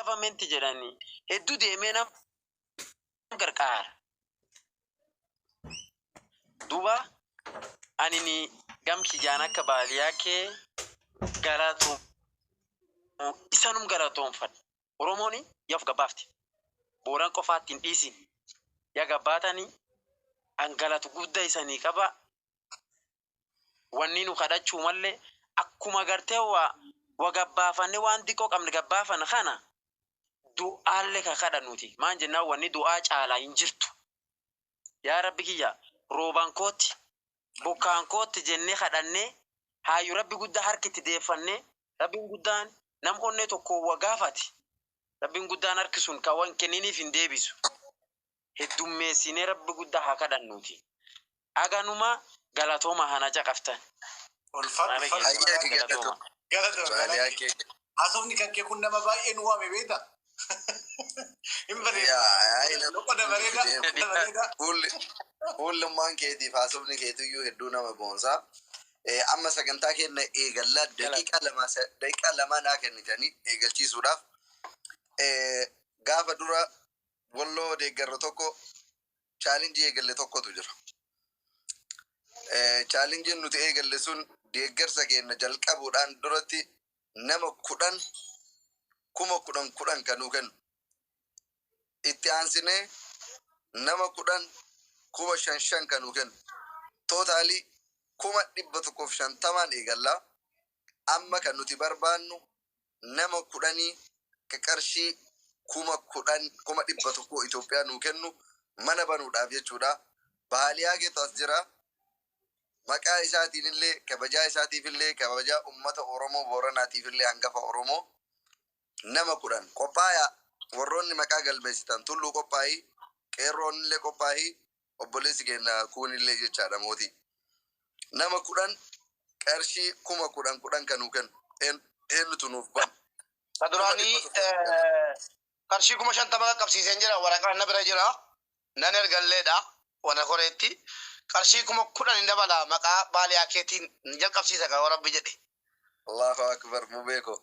Government jedhanii hedduu deemee nama gargaara. Duuba anini gam kiyyaan akka baaliyaa kee galatoom isanum galatoomfadha. Oromoon yaaf gabbaafti. Booran qofaatti hin dhiisin. Ya gabbaatanii an galatu guddaa isanii qaba. Wanni nu kadhachuu mallee akkuma gartee wa gabbaafanne, waan xiqqoo qabne gabbaafan kana du'aallee ka kadhannuti. Maan jennaan, wanni du'aa caalaa hin jirtu. Yaa Rabbi kiyya, roobaan kootti, bokkaan kootti jennee kadhannee, haayyu Rabbi guddaa harki itti deeffannee, Rabbiin guddaan nam onnee tokko wa gaafate. Rabbiin guddaan harki sun ka wan kenniniif hin deebisu. Heddummeessinee Rabbi guddaa haa kadhannuuti. Aganuma, galatooma hana caqaftan. Ulfaadhu. Maala. Ulfaadhu. Hayyee. Galatooma. Galatoo. Baaliyaa kee. Haasofni kan kee kun nama baay'ee nu waame, beekta. Hin bareeda. Yaa. Loqoda bareeda. Loqoda bareeda. Fuulli fuullummaan keetiif haasofni keetiyyuu hedduu nama boonsaa. Amma sagantaa keenya eegallaa, daqiiqaa 2, daqiiqaa 2 naa kennitanii eegalchiisuudhaaf. Gaafa dura Walloo deeggarra tokko challenge eegalle tokkotu jira. Challengeiin nuti eegalle sun deeggarsa keenya jalqabuudhaan duratti nama 10 10,000 10,000 kan nuu kennu. Itti aansinee nama 10 5,000 5,000 kan nuu kennu. Total 150,000n eegallaa. Amma kan nuti barbaannu nama 10 ka qarshii 10,000, 100,000 Itoophiyaa nuu kennu mana banuudhaaf jechuudha. Baaliyaa keetu as jira. Maqaa isaatiin illee, kabajaa isaatiif illee, kabajaa uummata Oromoo Booranaatiif illee, hangafa Oromoo, nama 10 qophaayaa. Warroonni maqaa galmeessitan, Tulluu qophaa'ii, qeerroon illee qophaa'ii, obboleessi keenya kuun illee jechaadha, mootii. Nama 10 qarshii 10,000 10,000 kan nuu kennu eenyutu nuuf bana? Ka duraanii qarshii 50,000 qaqqabsiiseen jira. Waraqaan na bira jira. Nan ergalleedha. Warra koreetti. Qarshii 10,000 hin dabala, maqaa baaliyaa keetiin hin jalqabsiisa kan Rabbi jedhe. Allahu akbar, mubeeko.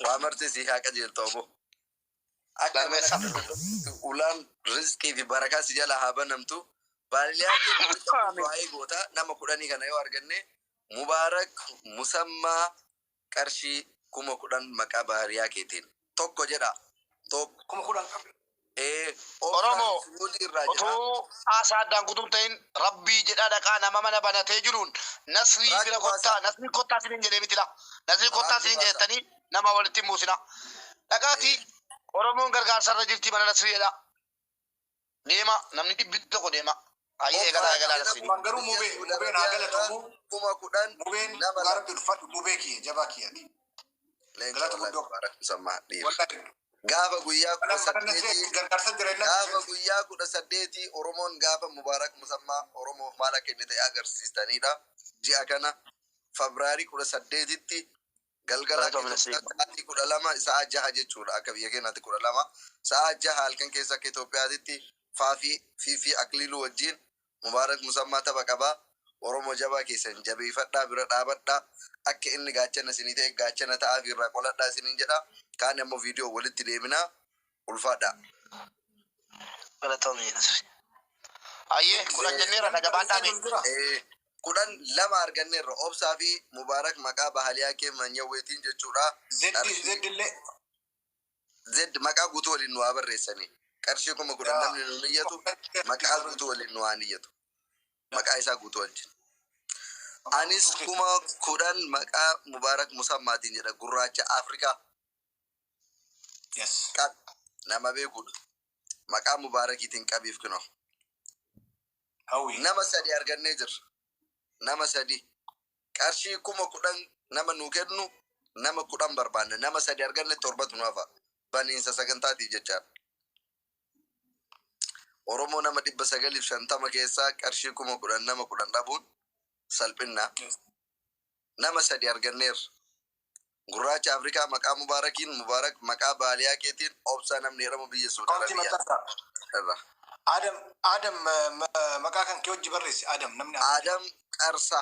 Waa marti si haa qajeeltu aboo. Akka mana Galmeessa. kana ulaan rizqii fi barakaa si jala haa banamtu. Baaliyaa kee waa'ee goota nama 10 kana yoo arganne, Mubaarak Musammaa qarshii 10,000 maqaa baariyaa keetiin. Tokko jedha. Tokko. 10,000 qabdi. Oromoo Obsaan Suudii irraa jira. Utuu haasaa addaan kutuun ta'in, Rabbii jedhaa dhaqaa nama mana banatee jiruun Nasrii bira Raajii kottaa, baasaa. Nasrii kottaa sinin jedhee miti laa, Nasrii kottaa Raajii sinin baasaa. jettanii nama walitti hin buusina. Dhaqaatii Oromoon gargaarsa irra jirti, mana Nasrii jedha deema, namni 100 deema. Hayyee, eegalaa, eegalaa Nasrii. Waan garuu Biyya mubee Suudi mubeen haa Arabiyaa irraa galatoomuu. 10,000 Mubeen nama dhugaa 2. Rabbi ulfaadhu, mubee kiyya, jabaa kiyyaati. Leenca Galata wallahi guddoo. Mubaarak Musammaa dhiira. Wallahi. Gaafa guyyaa kudha Mana mana Nasrii saddeetii gargaarsa jira inni gaafa guyyaa 18 Oromoon gaafa Mubaarak Musammaa Oromoof maal akka inni ta'e agarsiistanidha. Ji'a kana Febraarii 18tti galgala akka Galatoomii Nasrii. Itoophiyaatti sa'aatii 12, sa'a 6 jechuudha. Akka biyya keenyaatti 12, sa'a 6 halkan keessa akka Itoophiyaatitti Faafii Fiifii Akliiluu wajjin Mubaarak Musammaa tapha qabaa. Oromoo jabaa keessan jabeeffadhaa, bira dhaabadhaa. Akka inni gaachana isinii ta'e gaachana ta'aa fi irraa qoladhaa isiniin jedha. Kaan ammoo viidiyoo walitti deebinaa, ulfaadhaa. Galatoomii Nasrii. Hayyee, 10 jenneerra, ka jabaadhaa mee. Jira. 10 lama arganneerra, Obsaa fi Mubaarak maqaa Bahaliyaa kee Manyawweetiin jechuudha. Zeddi Qarshii zeddillee. Zed maqaa guutuu waliin nu haa barreessanii. Qarshii 10,000 namni nu niyyatu maqaa guutuu waliin nu haa niyyatu. Maqaa isaa guutuu wajjin. Anis 10,000 maqaa Mubaarak Musammaatiin jedha, gurraacha Afrikaa. Yes. Qab nama beekudha. Maqaa Mubaarakiitiin qabiif kinoo. Hawwi. Nama sadi argannee jirra. Nama sadi. Qarshii 10,000 nama nuu kennu nama 10 barbaanne. Nama sadi arganne, torbatu nu hafa. Baniinsa sagantaatiif jechaadha. Oromoo nama 950 keessaa qarshii 10,000 nama 10 dhabuun salphinna. Nama sadi arganneerra. Gurraacha Afrikaa maqaa Mubaarakiin, Mubaarak maqaa Baaliyaa keetiin, Obsaa namni jedhamu biyya Suudi Akkaawuntii Arabiyaa maxxansaa. irra. Adam, Adam, maqaa kan kee hojii barreessi. Adam namni. Adam Qarsa.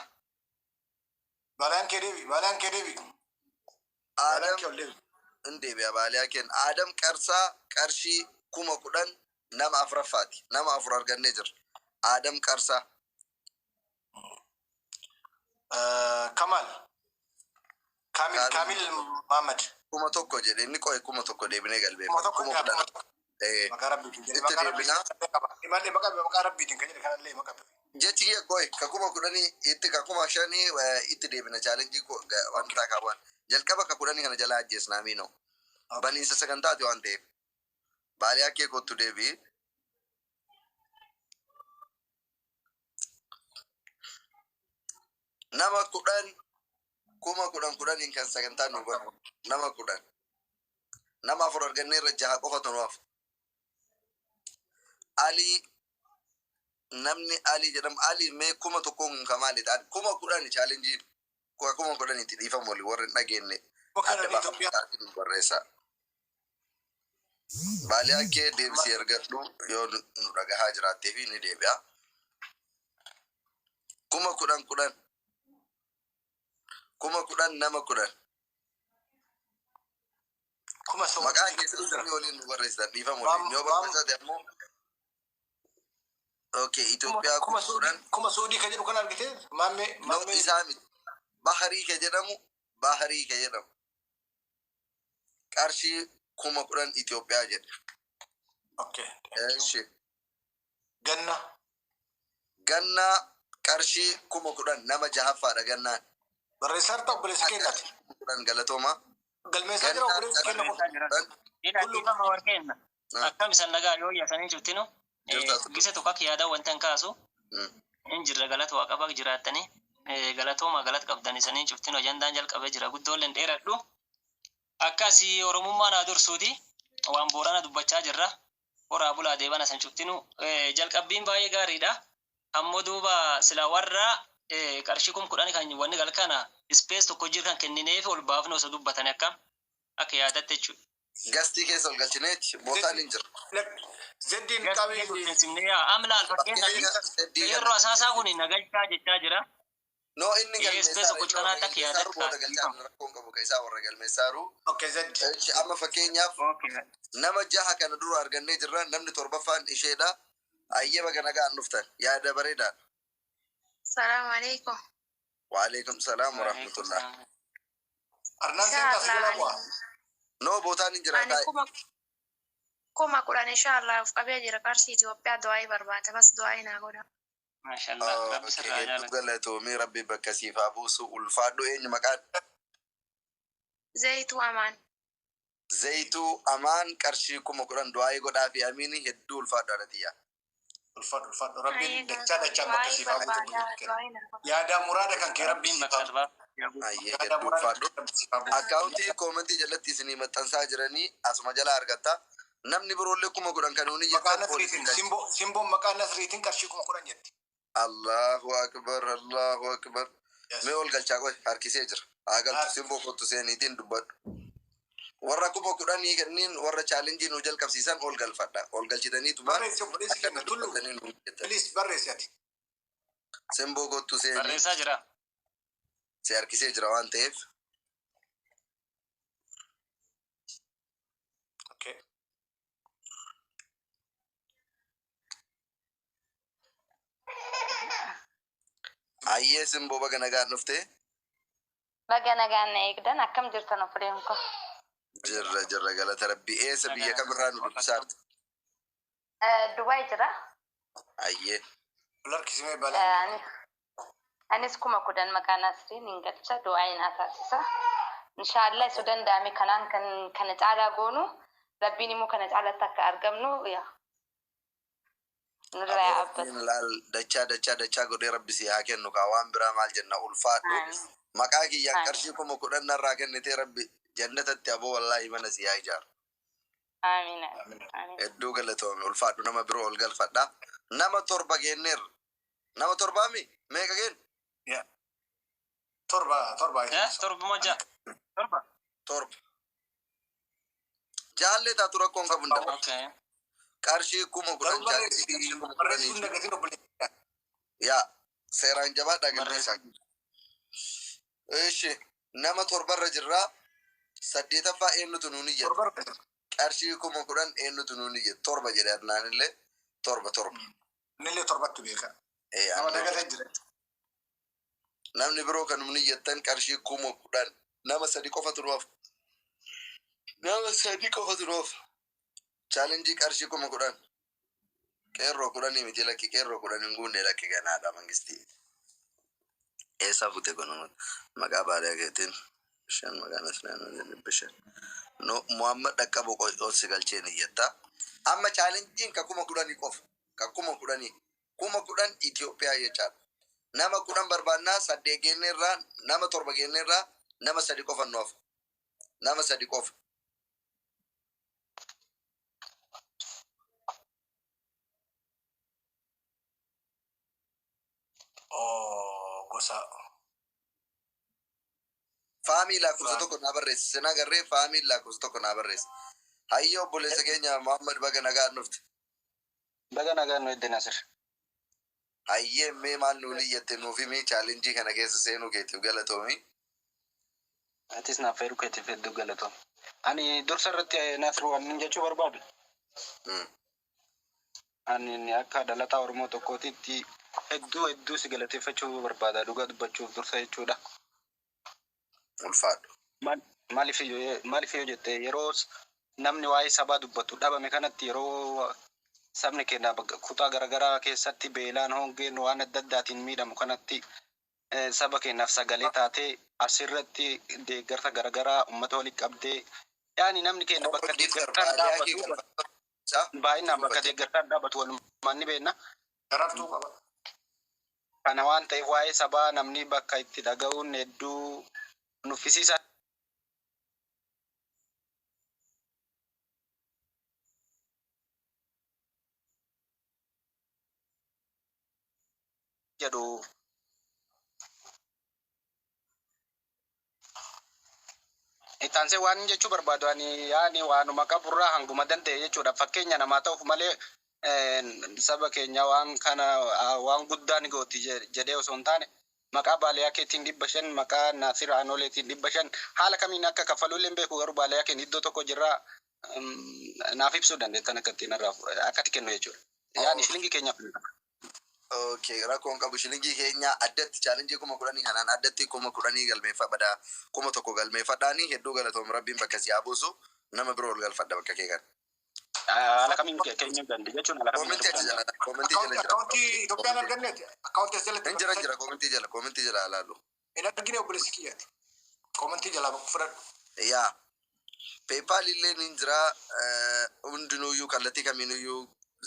Balaan kee deebi. Balaan kee deebi. Balaan Adam kee ol deebi. Hin deebi'a baaliyaa kenna. Aadam Qarsaa qarshii 10,000 nama afuraffaati. Nama afur argannee jirra. Aadam Qarsaa. Kamal. Kaamil. Kaamil. Kaamil Mahamad. 1,000 jedhe inni qo'e 1,000 deebinee Kuma galbeeffanna. tokko Kuma yaa kudhan. 1,000. Maqaa rabbiitiin jedhe Itti maqaa rabbiitiin deebinaa. qaba. Himallee maqaa rabbiitiin kan jedhe kanallee maqaa. Jechi kiyya qo'e ka 10,000 itti ka 5,000 itti deebina challenge waan taakaawwan. Jalqaba ka 10 kana jalaa ajjeesnaa miinoo. Baniinsa sagantaati waan ta'eef. Baaliyaa kee kottu deebi'i. Nama 10 10,000 10,000n kan sagantaa nu banu. Nama 10. Nama afur argannee irra jaha qofatu nu hafa. Alii namni Alii jedhamu Alii mee 1,000n kun ka maali ta'an 10,000 challengeiin 10,000tti dhiifamu walii warri hin dhageenye Kuma adda kana Itoophiyaa. baafamtaatiin barreessaa. Baaliyaa kee deebisii ergadhu yoo nu dhagahaa jiraattee fi ni deebi'a. 10,000 10. 10,000 nama 10. Kuma Maqaa soddoma keessan jira. sirrii waliin nu barreessitan dhiifama waliin. Yoo barbaachisaa ta'e ammoo okay Itoophiyaa Kuma 10,000. suudii kuma suudii kan jedhu kan argite maammee No maammee isaa miti. Baharii ke jedhamu Baharii ke jedhamu qarshii 10,000 Itoophiyaa jedhe. Okay, thank you. Eeshi. Ganna. Gannaa qarshii 10,000 nama jahaffaadha gannaan. Barreessaa jirta obboleessa keenyaati. 10,000 galatooma. Galmeessaa jira Gannaan obboleessi keenya kun. qarshii 10,000. Ila Kullu dhiifama warqeenna. Akkam isan nagaa yoo yaasanii jirtinu Jirta tullu. gisa tokko akka yaada wanta hin kaasu hin jirra galata waa qabaa jiraattanii galatooma galata qabdan isanii cuftinu ajandaan jalqabee jira guddoolleen dheeradhu. Akkasii Oromummaan haa dursuuti waan Boorana dubbachaa jirra. Horaa bulaa deebana san cuftinu jalqabbiin baay'ee gaariidha. Ammoo duuba sila warra qarshii 10,000 kan wanni galkana space tokko jir kan kennineef ol baafne osoo dubbatani akkam akka yaadatte jechuudha. Guestii keessa ol galchineeti bootaan hin jira. Zeddiin Guestii qabii keessa ol galchine amlaal fakkeenyaaf Fakkeenya Zeddii qeerroo kana. asaasaa kun nagalchaa jechaa jira. No inni Space galmeessaaru tokko inni warra canaatti akka galmeessaaru yaadatte booda galchaa kaasifama. rakkoon qabu ka isaa warra galmeessaaru. Okay, Zeddi. Eeshi amma fakkeenyaaf nama jaha kana dura argannee jirra namni torbaffaan isheedha. Ayyee baga nagaan dhuftan yaada bareedaadha. Salaam alaikum. Waalaikum salaam Waalaikum warahmatullah. salaam. Arnaan seentaa si jalaa Inshaallah bu'aa. No bootaan hin jira ani taa'e. 10,000 inshaallah of qabee jira qarshii Itoophiyaa du'aa'ii barbaada bas du'aa'ii naa godha. Maashaallah rabbi Okay, sirraa hedduu jaalatu. galatoomii rabbi bakka siif haa buusu ulfaadhu eenyu maqaan Zayituu Amaan. Zayituu Amaan qarshii 10,000 du'aa'ii godhaa fi amiini hedduu ulfaadhu haadhatiyya. Ulfaadhu ulfaadhu rabbiin Ayyee dachaa dachaan bakka du'aa'ii siif haa buutu barbaada obboleessi keenya. du'aa'ii naa godha. Yaada muraada kan kee rabbi Rabbiin siif bakka haa albaaf yaa buusu. Ayyee yaada hedduu muraada kan ulfaadhu. kee rabbi siif haa buutu. Akkaawuntii commentii jalatti isinii maxxansaa jiranii asuma jala argatta. Namni biroollee 10,000 kan nuuni Maqaa jettan Nasriitiin poolisiin simboo simboon maqaa Nasriitiin qarshii 10,000 jetti. Allahu akbar Allahu akbar. Yes. Mee ol galchaa qoy harkisee jira. Haa galtu simboo kottu seeniitiin dubbadhu. Warra 10,000 kanneen warra challenge nu jalqabsiisan ol galfadha. Ol galchitaniituma Barreessi obboleessi akka keenya nu tullu. dubbatanii nu jettan. Please barreessi ati. Simboo kottu seenii Barreessaa jira. si harkisee jira waan ta'eef. Okay. Ayyee simboo baga nagaan dhuftee. Baga nagaan na eegdan akkam jirtan obboleen koo? Jirra jirra galata rabbii eessa biyya kamirraa nu dubbisaa jirta? Dubaay jira. Ayyee. Ol harkisimee balaan. Anis 10,000 maqaa Nasriin hin galcha du'aa naa taasisa. Inshaallah isuu danda'ame kanaan kan kana caalaa goonu rabbiin immoo kana caalatti akka argamnu yaa nurraa Aboo yaabbatu. rabbiin laal dachaa dachaa dachaa godhee rabbi si haa kennu kaa waan biraa maal jenna ulfaadhu. Amiin. Maqaa kiyyaan Amiin. qarshii 10,000 narraa kennitee rabbi jannatatti aboo wallaahi mana si haa ijaaru. Amiin. Amiin. Amiin. Hedduu galatoome ulfaadhu nama biroo ol galfadha. Nama torba genneerra. Nama torbaami meeqa geennu? Yeah. Torba torba I think so. Torba moo ja'a? Torba. Torba. Jaallee taatu rakkoon qabu hin dabalu. Okay. Qarshii 10,000 Garuu jaallee qarshii 10,000 barreessuu hin dagatin obboleessi keenya. Yaa seeraan jabaadhaa galmeessaa. Barreessaa. Ishi nama torbarra jirraa. Saddeetaffaa eenyutu nuun iyyata? Torba irra. Qarshii 10,000 eenyutu nuun iyyata? Torba jedhe Adnaan illee, torba torba. Innillee torbatti beeka. Eh, Nama Adnaan. dagatee jira. Namni biroo kan nuun iyyattan qarshii 10,000 nama sadi qofatu nu hafa. Nama sadi qofatu nu hafa. Challenge qarshii 10,000. Qeerroo kudhanii miti, lakki, qeerroo 10 hin guunne, lakki, ganaadha mangistii. Eessaa fute kun maqaa baadiyyaa keetiin shan maqaan islaamaa 500. No, Muhammad dhaqqabu ol si galcheen iyyatta. Amma challengeiin ka 10,000 qofa. Ka 10,000. 10,000 Itoophiyaa jechaadha. Nama 10 barbaannaa, saddeet geenneerraa, nama torba geenneerraa, nama sadi qofa nu hafa. Nama sadi qofa. Oh, gosa. Faamii lakkoofsa tokko naa barreessi. Sin agarree, faamii lakkoofsa tokko naa barreessi. Hayyee, obboleessa keenya Muhammad, baga nagaan dhufte. Baga nagaan nu edde, Nasir. Hayyee, mee maal nuun iyyatte nuuf himi, challenge kana keessa seenuu keetiif galatoomi. Atis naaf fayyadu keetiif hedduu galatoom. Ani dursa irratti, Nasir, waan inni jechuu barbaadu. Ani akka dhalataa Oromoo tokkootitti hedduu hedduu si galateeffachuu barbaada, dhugaa dubbachuuf dursa jechuudha. Ulfaadhu. Maaliif yoo jette, yeroo namni waa'ee sabaa dubbatu dhabame kanatti, yeroo sabni keenya kutaa garaagaraa keessatti beelaan, hongeen, waan adda addaatiin miidhamu kanatti, saba keenyaaf sagalee taatee asirratti deeggarsa garaagaraa uummata walitti qabdee, yaani namni keenya bakka deeggarsaan dhaabbatu baay'inaan bakka deeggarsaan dhaabbatu walumaan ni beekna. Darartuu qaba. Kana waan ta'eef waa'ee sabaa namni bakka itti dhaga'uun hedduu nuffisiisa. Jedhu. Ittaansee waan jechuu barbaadu, ani yaani waanuma qaburraa hanguma danda'e jechuudha. Fakkeenya namaa ta'uuf malee saba keenya waan kana waan guddaa ni gooti jedhee osoo hin taane, maqaa baaliyaa keetiin 500, maqaa Naasir Aanoleetiin 500, haala kamiin akka kaffaluu illee hin beeku, garuu baaliyaa keenya iddoo tokko jirraa naaf ibsuu dandeettan akka ittiin irraa akkatti kennu jechuudha. Yaani shilingii keenyaaf. Okay, rakkoon qabu, shilingii keenya addatti challenge 10,000 kanaan addatti 10,000 galmeeffadha. 1,000 galmeeffadhaani, hedduu galatoom, rabbiin bakka si haa buusu, nama biroo ol galfadha bakka kee kana. Haala kamiin keenyuu danda'e jechuun haala kamiin Comment achi jala, comment jala jira. Akkaawuntii Itoophiyaan arganneeti. Akkaawuntii as jalatti. Hin jira, jira, comment jala, comment jala ilaallu. Hin argine, obboleessi kiyyaati. Comment jalaa fudhadhu. Yaa. PayPal illee ni jira, hundinuyyuu kallattii kamiinuyyuu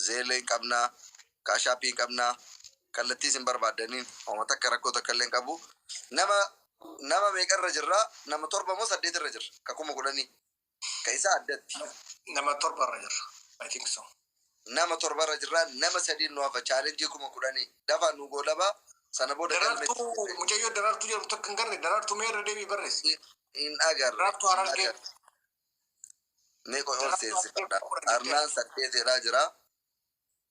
Zelle hin qabnaa, Cash App hin qabnaa, kallattii isin barbaaddaniin homa takka rakkoo takka illee hin qabu. Nama meeqarra jirra? Nama torba moo saddeet irra jirra? Ka 10,000. Ka isaa addatti. Nama torba irra jirra. I think so. Nama torba irra jirra, nama sadiin nu hafa challenge 10,000. Dafa nu goolaba sana booda galme Daraartuu, mucayyoo Daraartuu jedhamtu tokko hin garre. Daraartuu mee irra deebii barreessi. hin agarre. Daraartuu Harargee. Mee qoy ol seensifadha. Arnaan saddeetidha jira.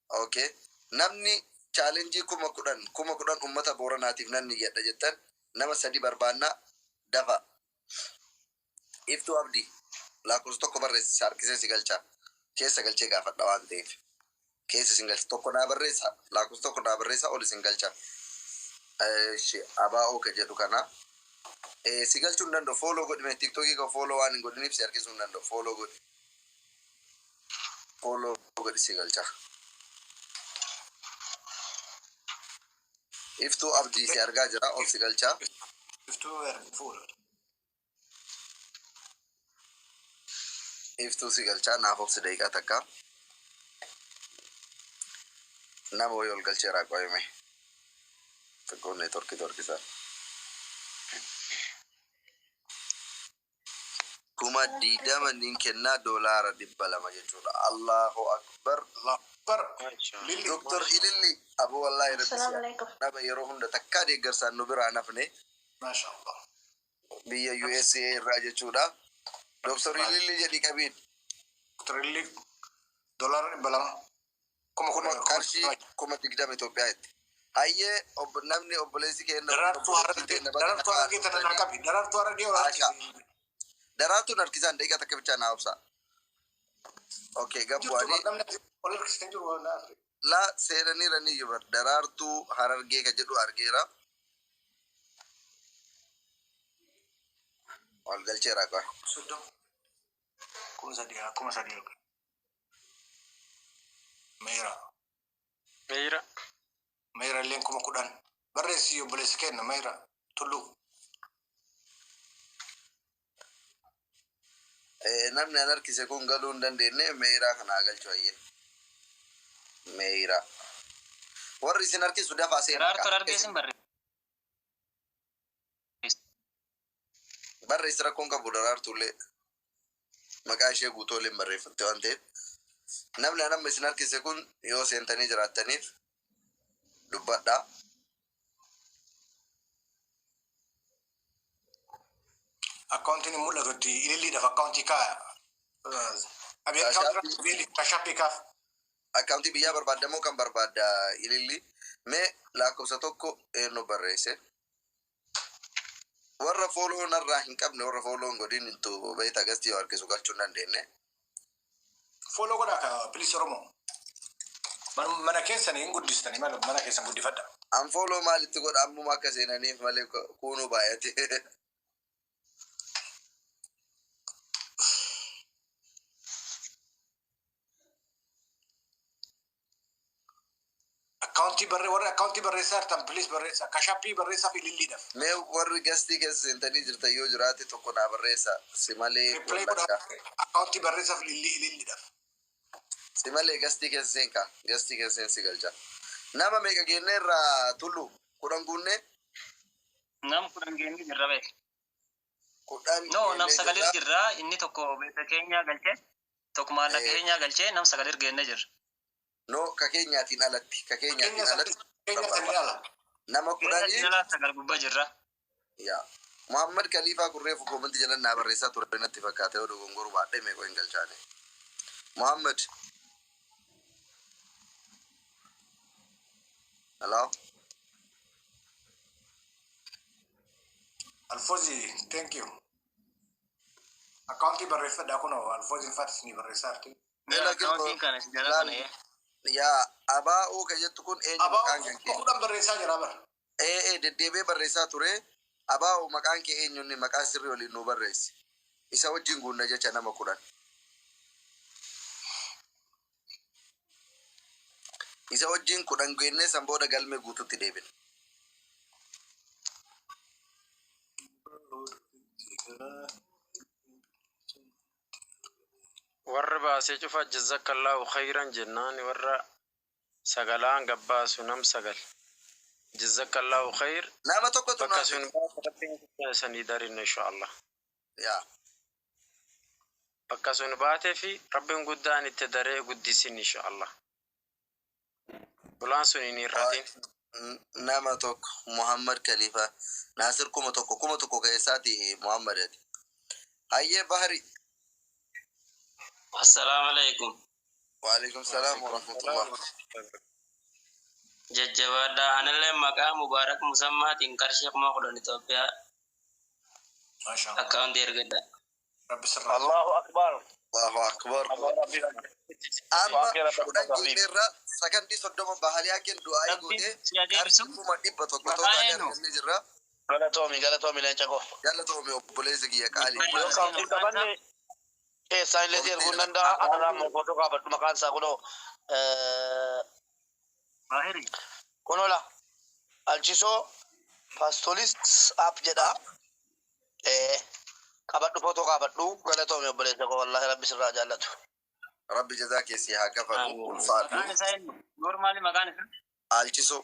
Okay. Namni challenge 10,000 10,000 uummata Booranaatiif nan niyyadha jettan nama sadi barbaanna, dafa. Iftuu Abdii lakkoofsa tokko barreessi, harkisee si galcha. Keessa galchee gaafadha waan ta'eef. Keessa isin galcha, tokko naa barreessa, lakkoofsa tokko naa barreessa, ol isin galcha. Ishi abaa'oo ka jedhu kana. Si galchuu hin danda'u, follow godhime, TikTokii kan follow waan hin godhiniif si harkisuu hin danda'u, follow godhi. Follow godhi, si galcha. Iftuu Abdii si argaa jira, ol si galcha. Iftuu fuula. Iftuu si galcha, naaf obsi daqiiqaa takka. Nama wayii ol galcheera, qoyime. Xiqqoon network torkisaa. 20,000 nin kennaa, $200 jechuudha. Allahu akbar. Bar. Lilli. Doktor Ililli abu wallahi rabbi si Assalamu alaikum. nama yeroo hunda takkaa deeggarsaan nu biraa nafne Masha Allah. biyya USA irraa jechuudha. Doktor Ililli jedhi qabiin. Doktor Lilli $200. Kuma 10,000. qarshii 20,000 Itoophiyaa itti. Hayyee, namni obboleessi keenya Daraartuu obboleessi Harargee. keenya bakka Daraartuu Harargee tana naa qabi. Daraartuu Harargee ol Asha. harkisi. Daraartuun harkisaan daqiiqaa takka bichaa naa obsa. Okay, Jirtu gabbu'anii namni ol harkistan jiru Naasir. La seenaniiranii jiru. Daraartuu Harargee ka jedhu argeera. Wal galcheera qaba. 30. 3,000 3,000. Meera. Meeyra. Meera illeen 10,000. Barreessi obboleessi kenna Meera. Tulluu. Namni an harkise kun galuu hin dandeenye meeraa kana haa galchu ayyee. Meeraa. Warri isin harkisu dafaa seenaa. Daraartuu Harargee sin barreessa. Barreessi rakkoon qabu daraartuullee maqaa ishee guutuu illee barreeffatte waan ta'eef. Namni an amma isin harkise kun yoo seentanii jiraattaniif dubbadhaa. Akkaawuntiin hin mul'atu itti ililliidhaaf akkaawuntii kaaya. Ameerikaa Cash Appii kaaf. Akkaawuntii biyyaa barbaaddamoo kan barbaadda ililli. Mee lakkoofsa tokko eenyu barreesse? Warra follow narraa hin qabne, warra follow hin godhin intu beektaa guestii yoo harkisu galchuu hin dandeenye. Follow godhaa ka please Oromoo. Mana keessan hin guddistanii mana keessan guddifadha. An follow maalitti godha ammuma akka seenaniif malee kuunuu baay'ate. Akkaawuntii barree warra akkaawuntii barreessaa jirtan please barreessaa. Cash Appii barreessaa fi ililliidhaaf. Mee warri guestii keessa seentanii jirtan yoo jiraate tokko naa barreessa. Si malee Reply godhaa akkaawuntii barreessaa fi ililliidhaaf. Si malee guestii keessa seenka. Guestii keessa seensi galcha. Nama meeqa geenne irraa tullu 10 guunne? Nam 10 geenne jirra beek. 10 No, nam geennee sagalir jirra. jirra. Inni tokko beekta keenyaa galchee tokko maallaqa keenyaa galchee nam sagalir geenne jirra. No, ka keenyaatiin alatti. Ka Keenya keenyaatiin alatti. keenya sanii ala. Nama Keenya 10. jalaa sagal gubbaa jirra. Yaa. Muhammad Khaliifaa kurreefu commentii jalan naa barreessaa ture natti fakkaate yoo dogongoru baadhee meeqa hin galchaane. Muhammad. Hello. Alfoozi thank you. Akkaawuntii barreeffadhaa kunoo Alfooziin faatis ni barreessaa jirti. Mee akkaawuntiin kana si jala kana ee. Yaa abaa'oo ka jettu kun eenyu Abaa'oo maqaan kan kuma kee? 10 barreessaa jira bara. Ee deddeebi'ee barreessaa ture. Abaa'oo maqaan kee eenyuun maqaa sirrii waliin nuu barreessi. Isa wajjin guunna jecha nama 10. Isa wajjin 10 geennee san booda galmee guututti deebina. Warra baasee cufa jazakallahu khayran jennaan warra sagalaan gabbaasu nam sagal. Jazakallahu khayr. Nama tokkotu Bakka naaf sun baasa rabbiin guddaa isanii darinna insha Allah. Yaa. Bakka sun baatee fi rabbiin guddaan itti daree guddisin insha Allah. Bulaan sun hin hir'atin. Nama tokko Muhammad Khalifa Naasir 1,000 1,000 keessaati Muhammad ati. Hayyee Bahari. Assalaamu alaikum. Waalaikum salaam wa rahmatullah. Jajjabaadhaa. Anillee maqaa Mubaarak Musammaatiin qarshii 10,000 Itoophiyaa Maasha Allah. akkaawuntii ergadha. Rabbi sirraa. Allahu akbar. Allahu akbar. Allah Rabbi Amma waan kee Rabbi 10 Rabbi. geenyeerra sakandii 30 bahaliyaa kennu du'aa Rabbiin gootee si adeemsisu qarshii 100,000 maqaa tootaalii eenyu? argannee jirra. Galatoomi galatoomi leenca koo. Galatoome obboleessa kiyya qaalii. Maqaan Yoo isaa kaawuntii maqaan isaa qabanne keessaan illee si erguu hin danda'a. Anarraa immoo footoo kaafadhu maqaan isaa kunoo Baahiri. kunoo la Alchisoo Paastolist app jedha. Qabadhu footoo kaafadhu galatoomi obboleessa koo wallaahi Rabbi sirraa jaallatu. Rabbi jazaa keessi haa kafalu ulfaadhu. Maqaan isaa eenyu? Noormaali maqaan isaa? Alchisoo.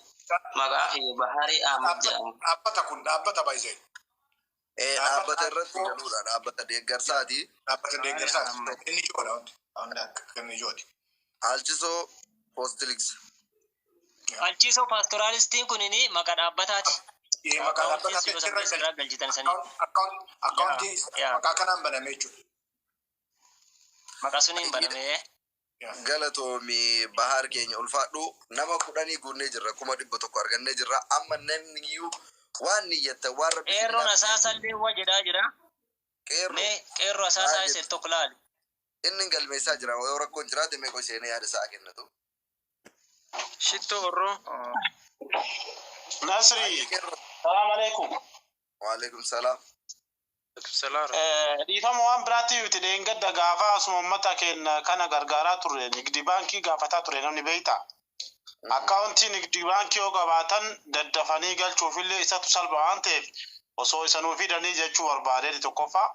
Maqaa fi Baharii Ahmad jedhama. Dhaabbata kun dhaabbata baay'isee. Dhaabbata irratti galuudha. Dhaabbata deeggarsaati. Dhaabbata Baharii deeggarsaati. Ahmad. Inni ijoodha wanti. Wanti akka inni ijooti. Alchisoo Poostiliks. Alchiisoo paastoraalistiin kunini maqaa dhaabbataati. Maqaa Akkaawuntii dhaabbata yoo san keessa irraa galchitan sanii. Akkaawuntii Yaa. maqaa kanaan baname jechuudha. Maqaa suniin baname. Galatoomi Bahar keenya ulfaadhu nama 10 guunnee jirra 100,000 argannee jirra amma namni iyyuu waan niyyatta waan rabbi Qeerroon asaasallee wa jedhaa jira. Qeerroo. Mee qeerroo asaasaa Maal isa jettu? tokko laali. Inni hin galmeessaa jira. Yoo rakkoon jiraate meeqoo seenee yaada isaa kennatu. Shittoo orroo. Baay'ee Nasri, qeerroo. salaam alaikum. Waalaikum salaam. Salaam. Dhiifama waan biraatti yuuti dheengadda gaafa asuma uummata keenya kana gargaaraa turre nigdi baankii gaafataa ture namni beekta. Akkaawuntii nigdi baankii yoo qabaatan daddafanii galchuufillee isatu salpha waan ta'eef osoo isa nuu fidanii jechuu barbaadeen tokkoffaa.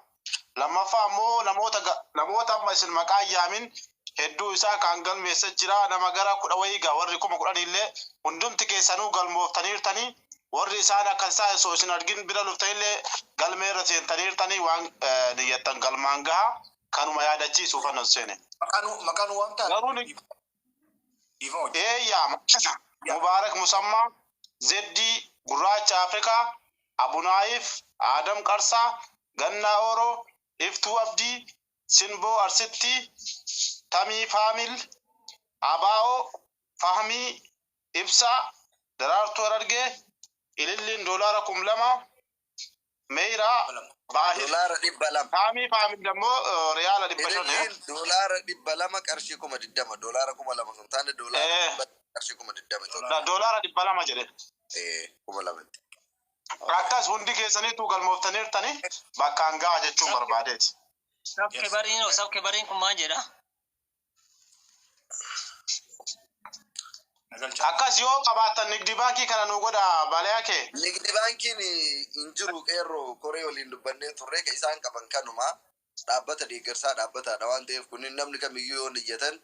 Lammaffaa ammoo namoota namoota amma isin maqaa hin yaamin hedduu isaa kan galmeessa jira nama gara 10 wayii gaa warri 10,000 illee hundumti keessanuu galmooftaniirtanii warri isaan akka isaa osoo isin argin bira luftanillee galmee irra seentaniirtanii waan niyyattan galmaan gaha kanuma yaadachiisuuf anan seene. Maqaan waamtaa? Garuu ni Eeyyaa Mubaarak Musammaa, Zeddii Gurraacha Afrikaa, Abunaayif, Adam Qarsaa, Gannaa Ooroo, Iftuu Abdii, Sinboo Arsitti, Tamii Faamil, Abaa'oo, Fahmii, Ibsaa, Daraartuu Harargee, Ililliin doolaara 2000, Meeyiraa, Baahir. Doolaara 200. Fahmii Faamil immoo riyaala 500. Ililliin doolaara 200 qarshii 20,000 doolaara 2000 sun taane doolaara 200 qarshii 20,000 Itoophiyaa. Doolaara 200 jedhe. 2000tti. Akkas hundi keessaniitu galmooftaniirtanii bakkaan gaha jechuun barbaadeeti. Sabke bariin sabke bariin kun maal jedha? Akkas yoo qabaattan nigdi baankii kana nu godha balayaa kee. Nigdi baankiin hin jiru qeerroo koree waliin dubbannee turre ka isaan qaban kanuma dhaabbata deeggarsaa dhaabbataadha waan ta'eef kunniin namni kamiyyuu yoo iyyatan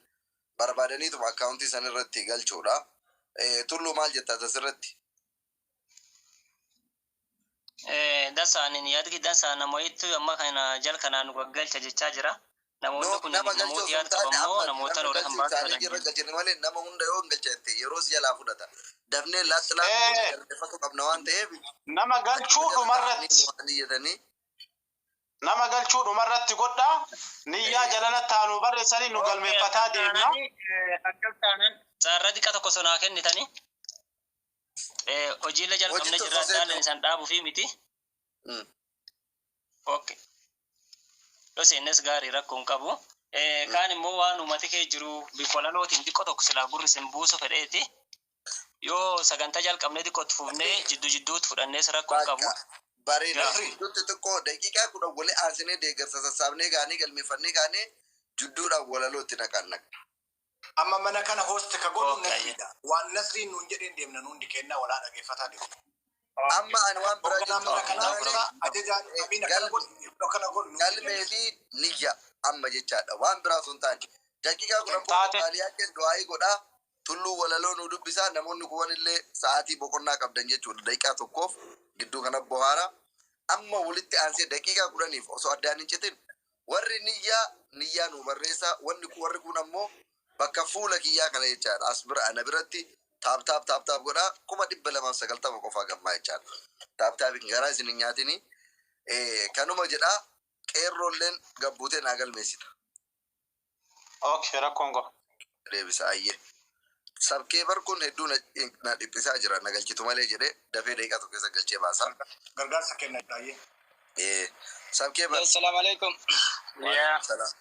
barbaadaniituma akkaawuntii san irratti galchuudha. Tulluu maal jetta asirratti? Dasaanin yaadki dasaa namooti amma kana jal kanaan nu gaggalcha jechaa jira. Namoonni No, kun nama galchuu namoota osoo hin yaada taane qaban moo amma namoota namni lola kan galchuu baatu isaanii jirra galchine malee nama hunda yoo hin galchette yeroo si jalaa fudhata. Dafnee laatti laatti goonee galmeeffatu qabna waan ta'eef Nama galchuu achuma jala taa'anii dhumarratti waan iyyatanii nama galchuu dhumarratti godhaa niyyaa jalana taanu barreessanii nu Okay, galmeeffataa akkas deemna. taanani akkas taanan carraa xiqqaa tokko sonaa kennitanii hojiilee jalqabne hojiitti jirra osoo daalan seennu. isaan dhaabuu fi miti. Okay. Yoo seennes gaarii rakkoo hin qabu. Kaan immoo waan uummati kee jiru bifa walalootiin xiqqoo tokko silaa gurri isin buusu fedheeti. Yoo sagantaa jalqabnee xiqqoo itti fufnee jidduu jidduutti fudhannees rakkoo hin qabu. Bakka bareeda Yaa. jidduutti xiqqoo daqiiqaa 10 wali aansinee deeggarsa sassaabnee kaanee galmeeffannee kaanee jidduudhaan walaloo itti naqan naqa. Amma mana kana host ka godhu Okay. Nasriidha. Waan Nasriin nuun jedheen deemna nuun hundi kennaa walaa dhageeffataa deemna. Amma ani waan biraa Hoogganaa jettu mana Okay, kanaa no irraa problem. ajajaan amiin akkana godhu iddoo kana godhu nuun galmee jedheen. fi niyya amma jechaadha. Waan biraa osoo hin taane. Daqiiqaa 10 booda Taate baaliyaa kee du'aayii godhaa. Tulluu walaloo nu dubbisaa namoonni kuwan illee sa'aatii boqonnaa qabdan jechuudha. Daqiiqaa tokkoof gidduu kana bohaara. Amma walitti aansee daqiiqaa 10f osoo addaan hin citin warri niyyaa niyyaa nu barreessaa wanni warri kun ammoo bakka fuula kiyyaa kana jechaadha. As bira ana biratti tap tap tap tap godhaa 290,000 qofaa gammaa jechaadha. Tap tapiin garaa isin hin nyaatini. Kanuma jedhaa qeerroolleen gabbuutee naa galmeessita. Okay, rakkoon qabu. Deebisa ayyee. Sabkeebar kun hedduu na dhiphisaa jira na galchitu malee jedhee dafee daqiiqaa tokko keessa galchee baasa. Gargaarsa kenna baay'ee. Sabkeebar. Assalamu alaikum. Waalaikum salaam.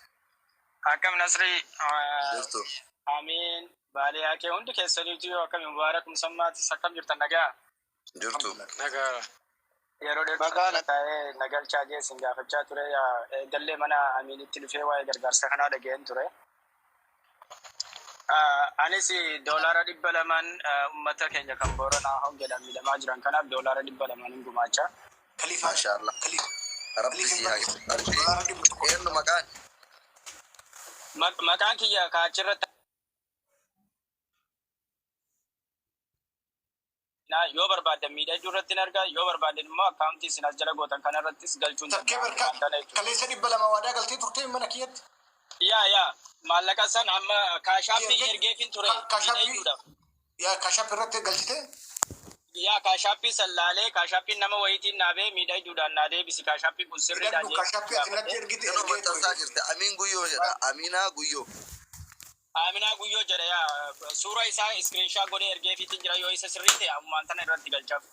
Akkam Nasri. Jirtu. Amiin. Baalee Akee hundi keessaniitu yoo akkami Mubaarak Musammaatis akkam jirtan nagaa? Jirtu. Nagaa. Yeroo dheertuu Nagaa taa'ee nagalchaa jee isin gaafachaa ture. Eegallee mana Amiinitti dhufee waa'ee gargaarsa kanaa dhaga'een ture. Anis doolaara 200n uummata keenya kan Booranaa hongeedhaan miidhamaa jiran kanaaf doolaara 200n hin gumaacha. Kaliifaa. Maashaallah. Rabbi Kaliifin si haa barreessa. kennu. Doolaara 100. Eenyu maqaan? Maqaan kiyya kaachirratti yoo barbaadan miidhagduu irratti hin argaa yoo barbaadan immoo akkaawuntii isin as jala gootan kanarrattis galchuun Sabkee danda'ama barka waan kana jechuudha. kaleessa 200 waadaa galtee turtee mana kiyyatti. Yaa maallaqa san amma Cash Appii ergeefin ture Cash Appii miidhagduudhaaf. Yaa Cash App irratti galchitee. Yaa Cash Appii san laalee Cash Appiin nama wayiitiin naa bee miidhagduudhaan naa deebisi Cash Appiin kun sirriidha Hidhadhu jee Cash Appii ati natti gaafadhe. ergite Yeroo ergee ture. maxxansaa jirte Amiin Guyyoo jedha. Aminaa Guyyoo. Aminaa Guyyoo jedha yaa suura isaa screenshot godhee ergeefiitiin jira yoo isa sirrii ta'e ammaan tana irratti galchaaf.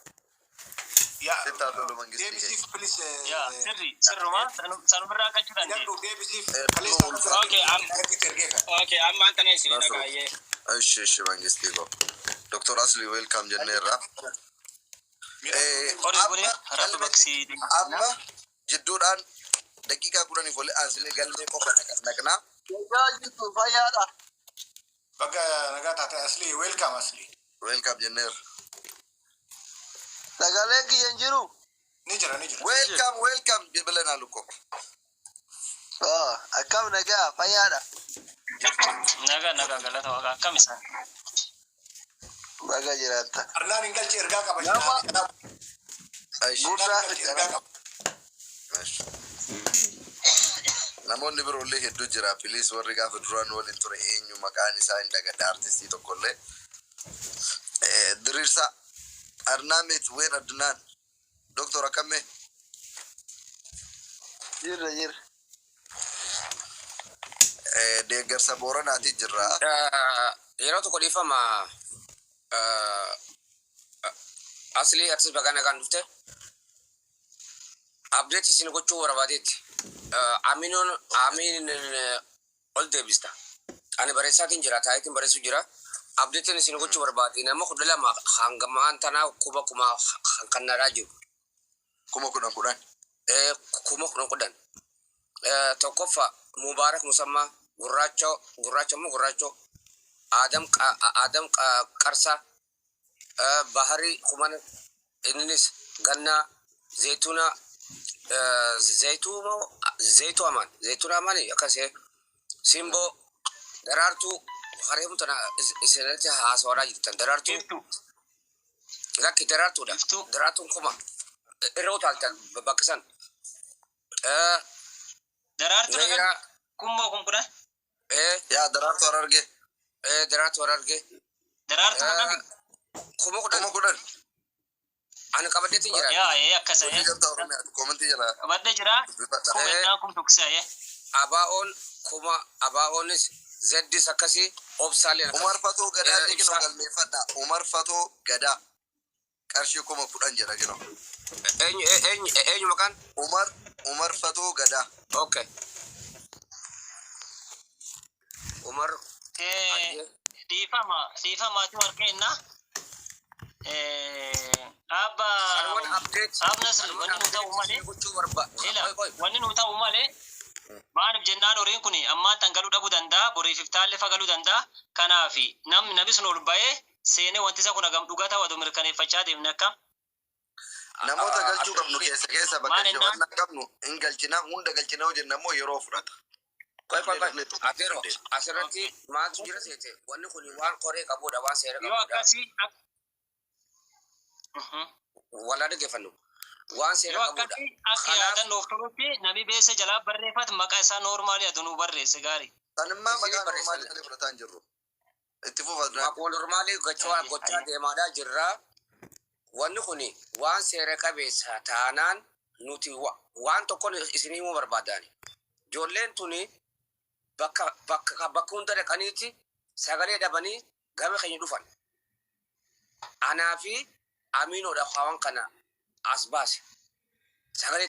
Yaa Sittaa tolu mangistii keenya. deebisiif please. Yaa sirri sirruma sanumirraa akka dandeenya. Hidhadhu deebisiif Eh, kaleessa ulfa. Okay, ergite ergee kan. okay, amma antana isin Nasru. dhagaayyee. Ishi ishi mangistii koo. Dr. Asli welcome jenneerra. Eh, Horii bulee amma rabbi galmeetti baksii amma jidduudhaan daqiiqaa 10 wali aansinee galmee qofa naqnaa. Nagaa jirtu fayyaadha. Bakka nagaa taate Asli, welcome Asli. Welcome jenneerra. Sagaleen kiyya hin jiru. Ni jira ni jira. Welcome welcome bilbilanaa lukkoo. Ah, akkam nagaa fayyaadha. Nagaa nagaa galata waaqa akkam isaan. Baga jiraatta. Arnaan hin galche ergaa qaba. Nama Ishi. gurraa Arnaan hin galche ergaa qaba. Ishi. Namoonni biroollee hedduu jira. Please warri gaafa duraan waliin ture eenyu maqaan isaa hin dagadha artistii tokkollee. Diriirsaa Arnaamet ween Adnaan. Doktor akkamme? Jirra jirra. Deeggarsa Booranaati jirra. Yeroo tokko dhiifama asli artist bagaa nagaan dhufte update isin gochuu barbaadeetti aminoon amiin ol deebista ani barreessaatiin jira taayitiin barreessu jira updatein isin gochuu barbaade nama 12 hangamaan tanaa kuma kuma kannaadhaa jiru. 10,000 10. 10,000 10. Tokkoffaa Mubaarak Musammaa gurraacha gurraacha immoo gurraacho Adam Adam Qarsaa Baharii Kumana innis Gannaa Zaytuuna Zaytuu moo Zaytuu Amaan Zaytuuna Amaan akkasii Simboo Daraartuu hareemu tana isinirratti haasawaadhaa jirtan Daraartuu Iftu. Lakki Daraartuudha. Iftu. Daraartuun kuma irra utaaltan bakka san. Daraartuu dhagan Zayraa kummoo kun kudha. Yaa Daraartuu Harargee. Daraartuu Harargee. Daraartuu dhagan. 10,000. 10,000. Ani qabadheetiin jira. Yaa ee akkasa Hojii ee. gamtaa Oromiyaa koomentii jala Qabadde jira. dubbifadha. Kuma innaa kum tuqsa ee. Abaa'oon kuma abaa'oonis zeddis akkasii obsaaleen Umar akkasii. Fatoo Gadaa illee kinoo Ibsaa galmeeffadha. Umar Fatoo Gadaa qarshii 10,000 jedha kinoo. Eenyu eenyu eenyu maqaan? Umar Fatoo Gadaa. Okay. Umar Ayyee. Dhiifama dhiifamaatu harkeenna. Abba Sanumaan update Abna sun sanumaan wanni nu update ta'u malee isin gochuu barbaada. ila Qoy qoy. wanni nu ta'u malee maaliif jennaan horiin kun ammaan tan galuu dhabuu danda'a boriif iftaallee fa galuu danda'a kanaaf namni namni sun ol ba'ee seenee wanti isa kun hagam dhugaa ta'u aduu mirkaneeffachaa deemne akka Namoota galchuu qabnu keessa keessa bakka maal ennaan jawannaa qabnu hin galchina hunda galchina yoo jenna immoo yeroo fudhata. Qoy qoy Dafnee qoy. dafnee xumuruu Ateero dandeenya. asirratti maaltu jira seete wanni kun waan koree qabudha waan seera yoo qabudha. akkasii Walaa dhaggeeffannu waan seera yoo qabudha. akkasii akka Kanaaf yaadannoof tolutti namni beessa jalaa barreeffatu maqaa isaa noormaali aduu nu barreesse gaarii. Sanimmaa isinii maqaa barreessan. normaalii malee fudhataa hin jirru. Itti fufa Adnaan. Maqaa normaalii gochaa Ayyee gochaa ayyee. deemaadhaa jirra. Wanni kun waan seera qabeessa taanaan nuti waan tokkoon isinii himuu barbaadani. Ijoolleen tuni bakka bakka bakka hunda dhaqaniiti sagalee dhabanii gama keenya dhufan. Anaa fi Amiinoodha waan kana as baase. Sagalee